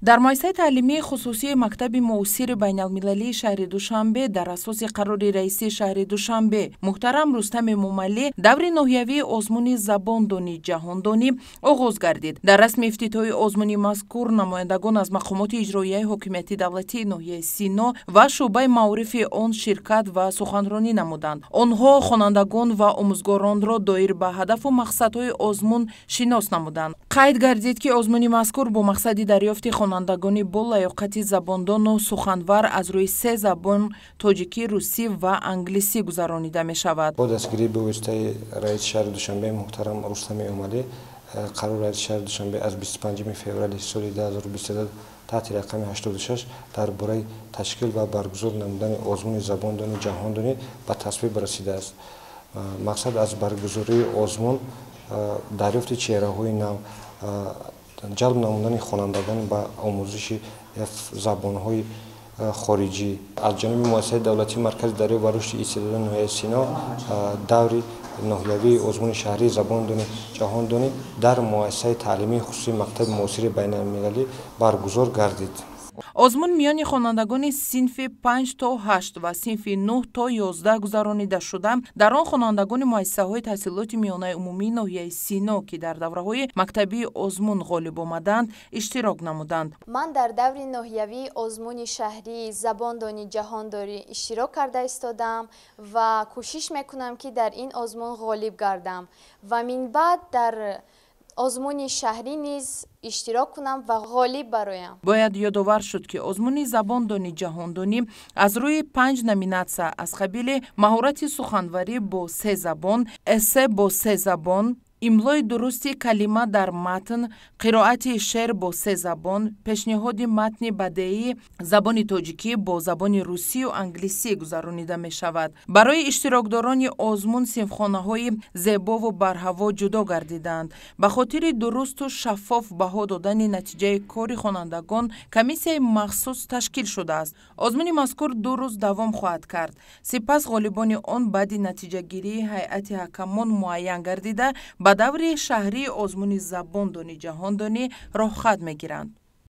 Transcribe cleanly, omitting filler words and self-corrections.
Дар муассисаи таълимии хусусии мактаби муосири байналмилалии шаҳри Душанбе дар асоси қарори раиси шаҳри Душанбе муҳтарам Рустам Эмомалӣ даври ноҳиявии озмуни забондонӣ ҷаҳондонӣ оғоз гардид. Дар расми ифтитоҳи озмуни мазкур намояндагон аз мақомоти иҷроияи ҳокимияти давлатии ноҳияи Сино ва шӯъбаи маорифи он ширкат ва суханронӣ намуданд. Онҳо хонандагон ва омӯзгоронро доир ба ҳадафу мақсадҳои озмун шинос намуданд. Қайд гардид, ки озмуни мазкур бо мақсади дарёфти хонандагони бо лаёқати забондону суханвар аз рӯи се забон тоҷикӣ, русӣ ва англисӣ гузаронида мешавад. Бо дастгирии бевоситаи раиси шаҳри Душанбе муҳтарам Рустам Эмомалӣ қарори раиси шаҳри Душанбе аз 25 феврали соли 2022 таҳти рақами 86 дар бораи ташкил ва баргузор намудани озмуни забондонӣ ҷаҳондонӣ ба тасвиб расидааст. Мақсад аз баргузории озмун дарёфти чеҳраҳои нав, ҷалб намудани хонандагон ба омӯзиши забонҳои хориҷӣ. Аз ҷониби муассисаи давлатии маркази дарёфт ва рушди истеъдодони ноҳияи Сино даври ноҳиявии озмуни шаҳрии забондонӣ ҷаҳондонӣ дар муассисаи таълимии хусусии мактаби муосири байналмилалӣ баргузор гардид. Озмун миёни хонандагони синфи 5 то 8 ва синфи 9 то 11 гузаронида шуда, дар он хонандагони муассисаҳои таҳсилоти миёнаи умумии ноҳияи Сино, ки дар давраҳои мактабии озмун ғолиб омаданд, иштирок намуданд. Ман дар даври ноҳиявии озмуни шаҳрии забондонӣ ҷаҳондонӣ иштирок карда истодаам ва кӯшиш мекунам, ки дар ин озмун ғолиб гардам ва минбаъд дар озмуни шаҳрӣ низ иштирок кунам ва ғолиб бароям. Бояд ёдовар шуд, ки озмуни забондонӣ ҷаҳондонӣ аз рӯи 5 номинатсия аз қабили маҳорати суханварӣ бо се забон, эссе бо се забон, имлои дурусти калима дар матн, қироати шеър бо се забон, пешниҳоди матни бадеии забони тоҷикӣ бо забони русию англисӣ гузаронида мешавад. Барои иштирокдорони озмун синфхонаҳои зебову барҳаво ҷудо гардиданд. Ба хотири дурусту шаффоф баҳо додани натиҷаи кори хонандагон комиссияи махсус ташкил шудааст. Озмуни мазкур 2 рӯз давом хоҳад кард. Сипас ғолибони он баъди натиҷагирии ҳайати ҳакамон муайян гардида, ба даври шаҳрии озмуни забондонӣ ҷаҳондонӣ роҳхат мегиранд.